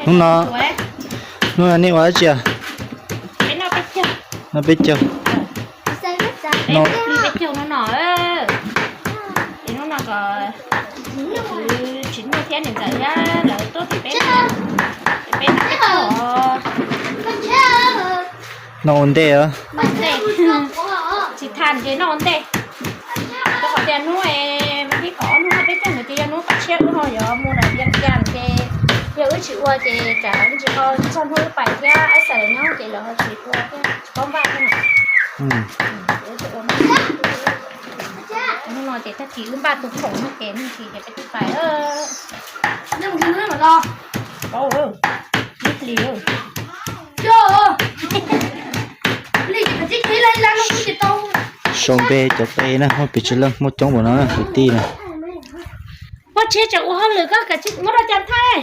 Hnub no, hnub no nej ua dab tsi? Noj peb caug. Peb caug hnub no. Ces hnub no kom tsis muaj thiab niam ntxawm thiab lawv tuaj pem peb, peb noj peb caug. Noj ua ntej. Tsis tham ces noj ua ntej. Rau qhov tias hnub mas thib kaum ob hnub noj peb caug ntawd ces yog hnub paj tshiab wb ho yuav mus nram Vias Cas ces yog wb tsis ua ces tsam tsis tau txog hnub wb pais thiab Aib Xas lawv nyob ces lawv ho tsis ua thiab tsis paub npaj thiab na. Hnub no ces tag kis wb npaj tus khoom no ces hnub tsis ces peb twb pais. Paub, ib hlis. Sau npe cov qe na, muaj pes tsawg leej, muaj coob npaum no na kwv tij na. Paj tshiab tseem ua hauj lwm koj muab rau cas thaij.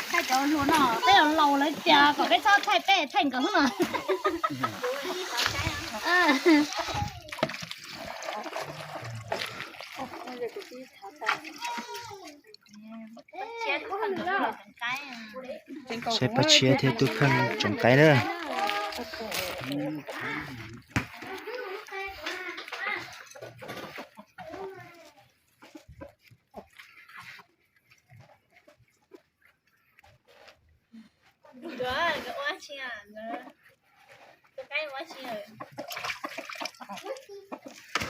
Thaij cov hluas no, peb laus lawm tias kom peb txhob thaij peb, thaij nkawd no. Saib Paj Tshiab thiab Tub Pheej tsoom qaib na.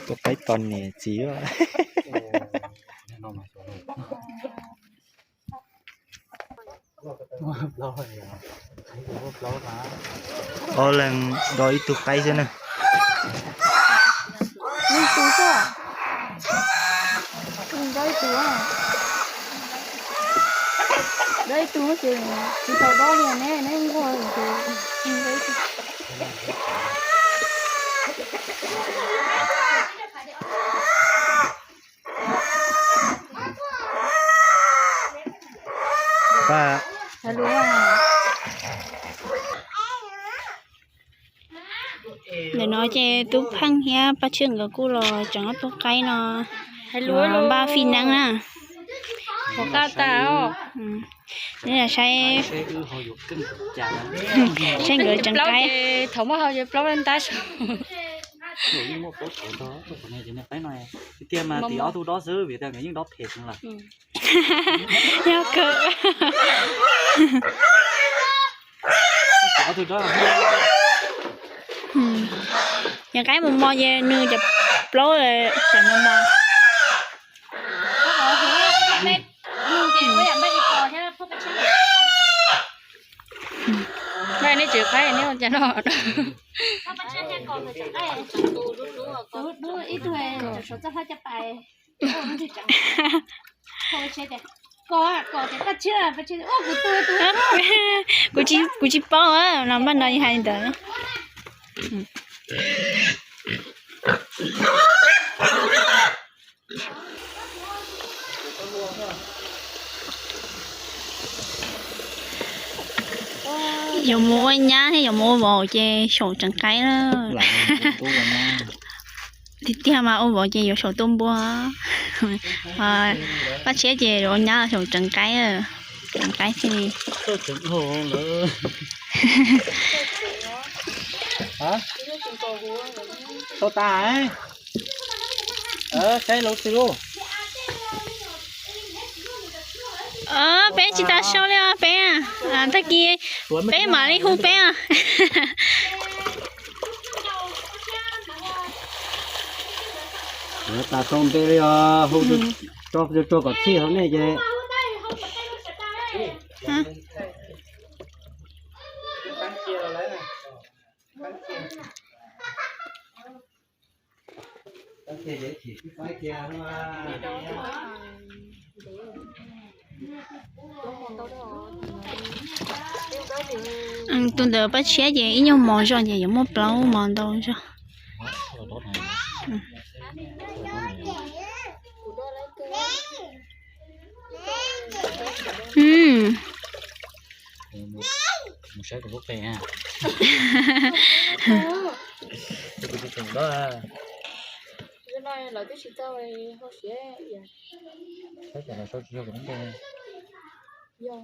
Tus qaib tos niam txiv. Ob leeg do ib tug qaib xwb na. Do ib tug ces tsis tau dob li ne, neb nquag ces do ib tug. Ntawm no ces Tub Pheej thiab Paj Tshiab nkawd kuj los tseem ob tug qaib no, npaj fij neeb na. Saib, saib nkawd tseem qaib. Thaum muaj hau ces plaub ntab. Tiag mas tim ob tug dob xwb vim tias nkawd yeej dob phem lawm. Yog kawg. Cov qaib mus mos ces nws cov plaub tseem mus mos. Neb tsis qaib neb ua cas no. Kuv tsis paub, los npaj no hais li ntawd. Yuav mus ua nyab thiab yuav mus ua vauv ces xyaum tseem qaib na. Tiag tiag mas ua vauv ces yuav xyaum tuaj npua. Paj Tshiab ces yuav ua nyab xyaum tseem qaib, tseem qaib thiaj li. Tau tas. Saib lub xwb lauj. Peb tsis tau sau li os peb. Tag kis peb mam li hu peb. Tas tau npe li os, hu tso kom txhij hauv nej ces. Tus ntawd Paj Tshiab ces ib nyuag mos zog ces yuav muaj plaub mos ntau zog. Lawv twb tsis tau hau siav. Saib cas lawv sau tsis yog kuv lub npe. Lub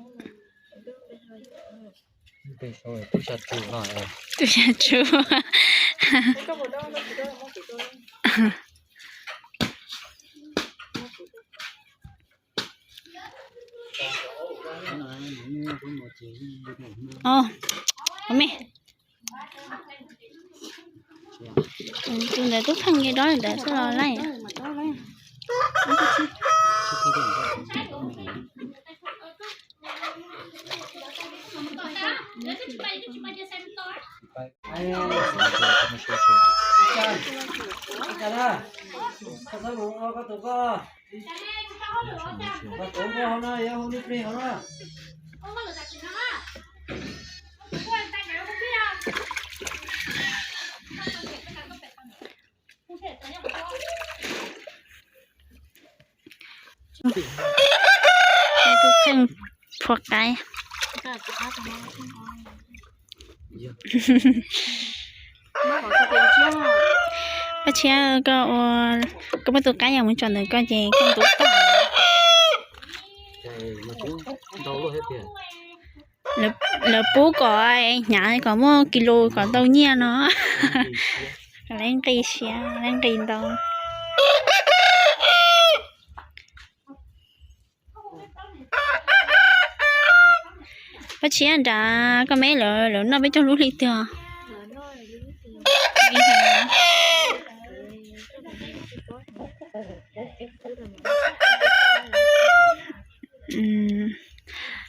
npe sau tub xya tsu no. Tub xya tsu. Ov, me, tus ntawd tub pheej li dob li ntawd xwb los laj. Pheej phua qaib. Paj Tshiab, koj ua, koj muab tus qaib yog mus tso ntawm koj ces koj ntub tag. Lawv pub kom hnyav kom muaj kis lus kom tau nyiaj no. Lawv nqi siab, lawv nqi ntau. Paj Tshiab nrad, koj me lawv, lawv noj peb caug lub hli twg?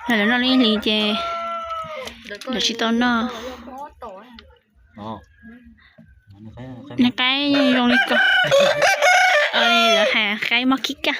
Lawv noj lub ib hlis ces lawv tsis tau noj. Nws qaib zoo li ko. Lawv hais qaib mob khib kaj.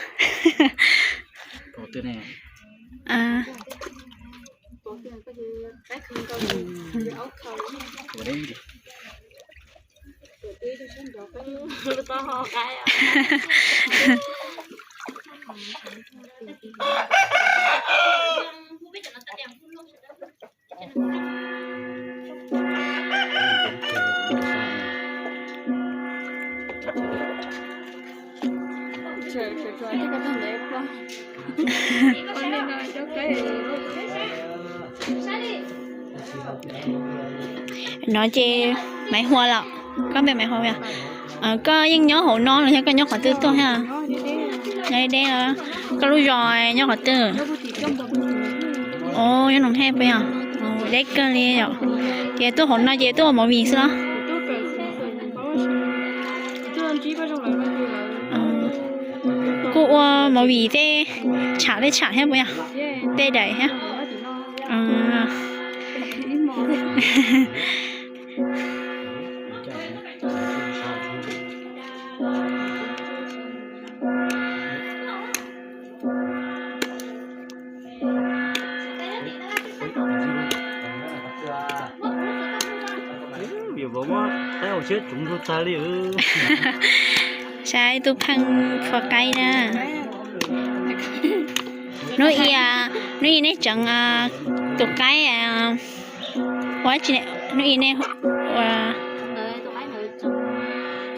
No ces Maiv Hua los? Koj npe Maiv Hua yog? Koj yeej nyob hauv no los yog koj nyob qhov twg tuaj thiab? Nyob deb deb. Koj lub zos nyob qhov twg? Os, nyob Noom Hej puas yog? Deb kawg li yom. Ces tuaj hauv no ces tuaj ua movie xwb los? Kuj ua movie tej tsham tej tsham thiab puas yog? Tej daim thiab. Saib tub pheej phua qaib na. Hnub i, hnub i nej tseev tus qaib ua dab tsi? Hnub i nej ua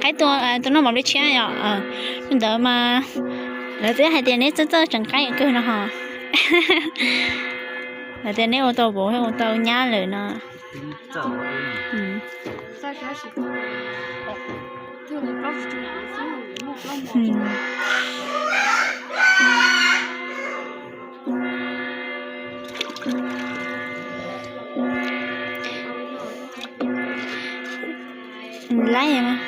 qaib tua, tua noj mov nplej tshiab yom? Li ntawd mas lawv twb hais tias neb txawj txawj tseev qaib kawg no hos. Lawv tias neb ua tau vauv thiab ua tau nyab lawm no. Laib mas.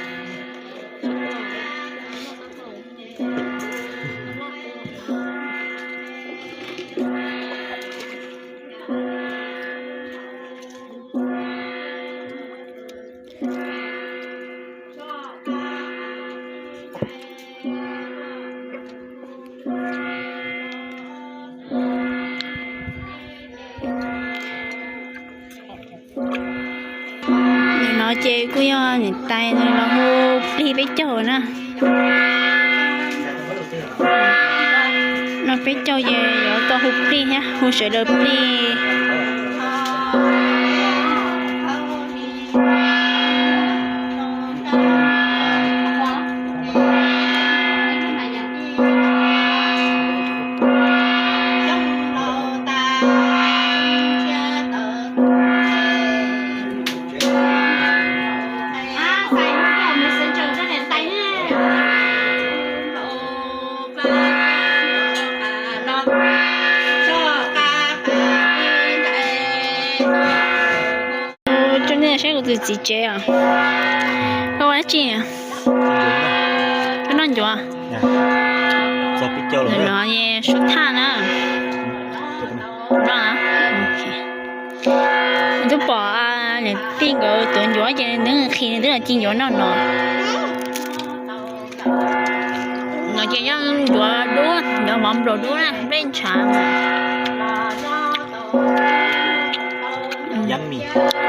Nim no ces kuj yog niam tais los hu plig peb caug na. No peb caug ces yuav tau hu plig thiab, hu sawv daws plig. Tus txiv tsev os, koj ua dab tsi? Koj noj ncuav. No sub thaj na. Noj. Twb pom niam tij nkawd tuav ncuav ces nws nqhis, nws twb los ci ncuav noj no. No ces yog ncuav dub, ncuav mov nplaum dub na, nplej ntshav. Yummy.